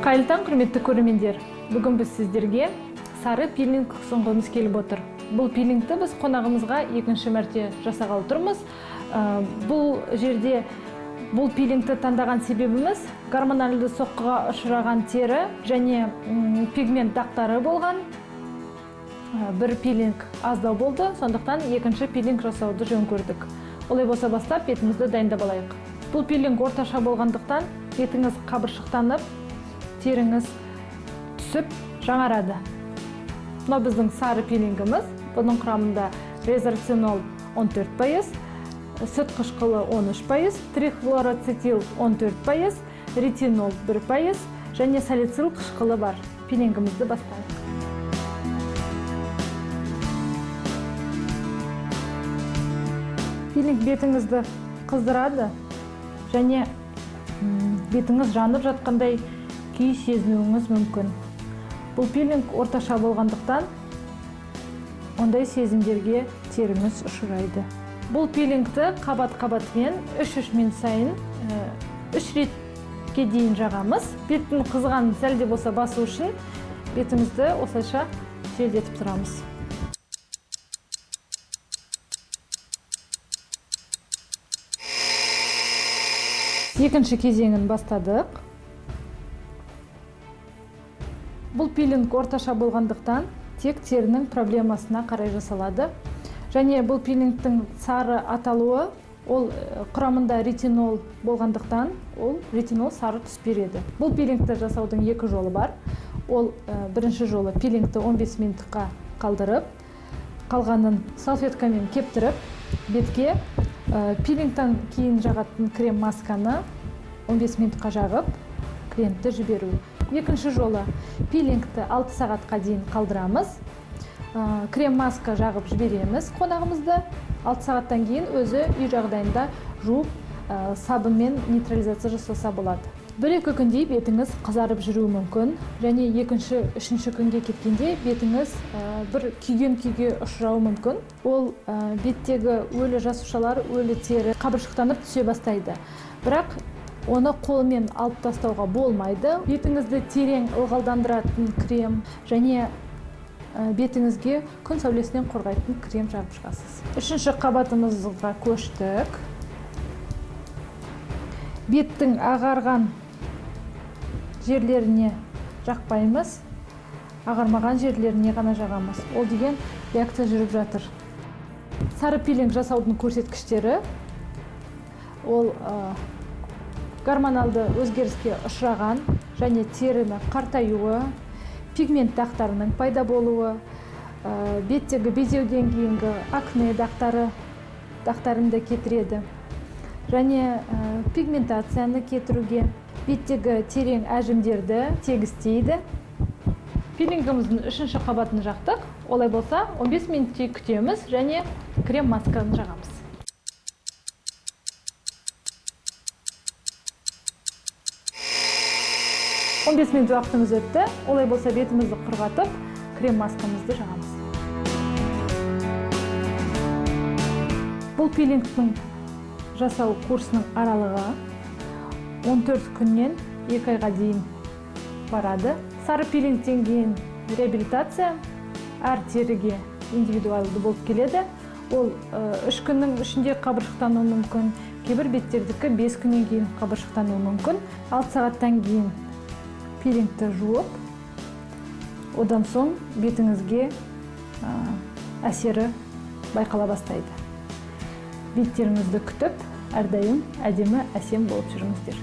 Қайырлы таң, құрметті көрермендер. Бүгін біз сіздерге сары пилинг ұсынғымыз келіп отыр. Бұл пилингті біз қонағымызға екінші мәрте жасағалы тұрмыз. Бұл жерде бұл пилингті таңдаған себебіміз гормоналды соққыға ұшыраған тері және пигмент дақтары болған. Бір пилинг аздау болды, сондықтан екінші пилинг жасауды жөн көрдік. Олай болса бастап бетімізді дайындап алайық. Бұл пилинг орташа болғандықтан бетіңіз қабыршықтанып, теріңіз түсіп жаңарады. Мынау біздің сары пилингіміз. Бұның құрамында резорцинол 14%, сүт қышқылы 13%, трихлороцетил 14%, ретинол 1% және салицил қышқылы бар. Пилингімізді бастайық. Пилинг бетіңізді қыздырады және бетіңіз жанып жатқандай күй сезінуіңіз мүмкін. Бұл пилинг орташа болғандықтан ондай сезімдерге теріңіз ұшырайды. Бұл пилингті қабат-қабатымен үш-үш минут сайын үш ретке дейін жағамыз. Беттің қызғанын сәл де болса басу үшін бетімізді осылайша желдетіп тұрамыз. Екінші кезеңін бастадық. Бұл пилинг орташа болғандықтан тек терінің проблемасына қарай жасалады. Және бұл пилингтің сары аталуы, ол құрамында ретинол болғандықтан, ол ретинол сары түс береді. Бұл пилингті жасаудың екі жолы бар. Ол бірінші жолы пилингті 15 минутқа қалдырып, қалғанын салфеткамен кептіріп, бетке пилингтан кейін жағатын крем масканы 15 минутқа жағып, клиентті жіберу. Екінші жолы пилингті 6 сағатқа дейін қалдырамыз. Крем маска жағып жібереміз қонағымызды. 6 сағаттан кейін өзі үй жағдайында жуып, сабынмен нейтрализация жасаса болады. Бір-екі күндей бетіңіз қызарып жүруі мүмкін. Және екінші, үшінші күнге кеткенде бетіңіз бір күйген күйге ұшырауы мүмкін. Ол беттегі өлі жасушалар, өлі тері қабыршықтанып түсе бастайды. Бірақ оны қолмен алып тастауға болмайды. Бетіңізді терең ылғалдандыратын крем және бетіңізге күн сәулесінен қорғайтын крем жағып шығасыз. Үшінші қабатымызға көштік. Беттің ағарған жерлеріне жақпаймыз, ағармаған жерлеріне ғана жағамыз. Ол деген реакция жүріп жатыр. Сары пилинг жасаудың көрсеткіштері ол гормоналды өзгеріске ұшыраған және теріні қартаюы, пигмент дақтарының пайда болуы, беттегі безеуден кейінгі акне дақтарын да кетіреді. Және пигментацияны кетіруге, беттегі терең әжімдерді тегістейді. Пилингіміздің үшінші қабатын жақтық. Олай болса, 15 минуттей күтеміз және крем масканы жағамыз. 15 минут уақытымыз өтті. Олай болса, бетімізді құрғатып, крем маскамызды жағамыз. Бұл пилингтің жасау курсының аралығы 14 күннен 2 айға дейін барады. Сары пилингтен кейін реабилитация әр теріге индивидуалды болып келеді. Ол 3 күннің ішінде қабыршықтануы мүмкін, кейбір беттердікі 5 күннен кейін қабыршықтануы мүмкін. 6 сағаттан кейін пилингті жуып, одан соң бетіңізге әсері байқала бастайды. Беттеріңізді күтіп, әрдайым әдемі, әсем болып жүріңіздер.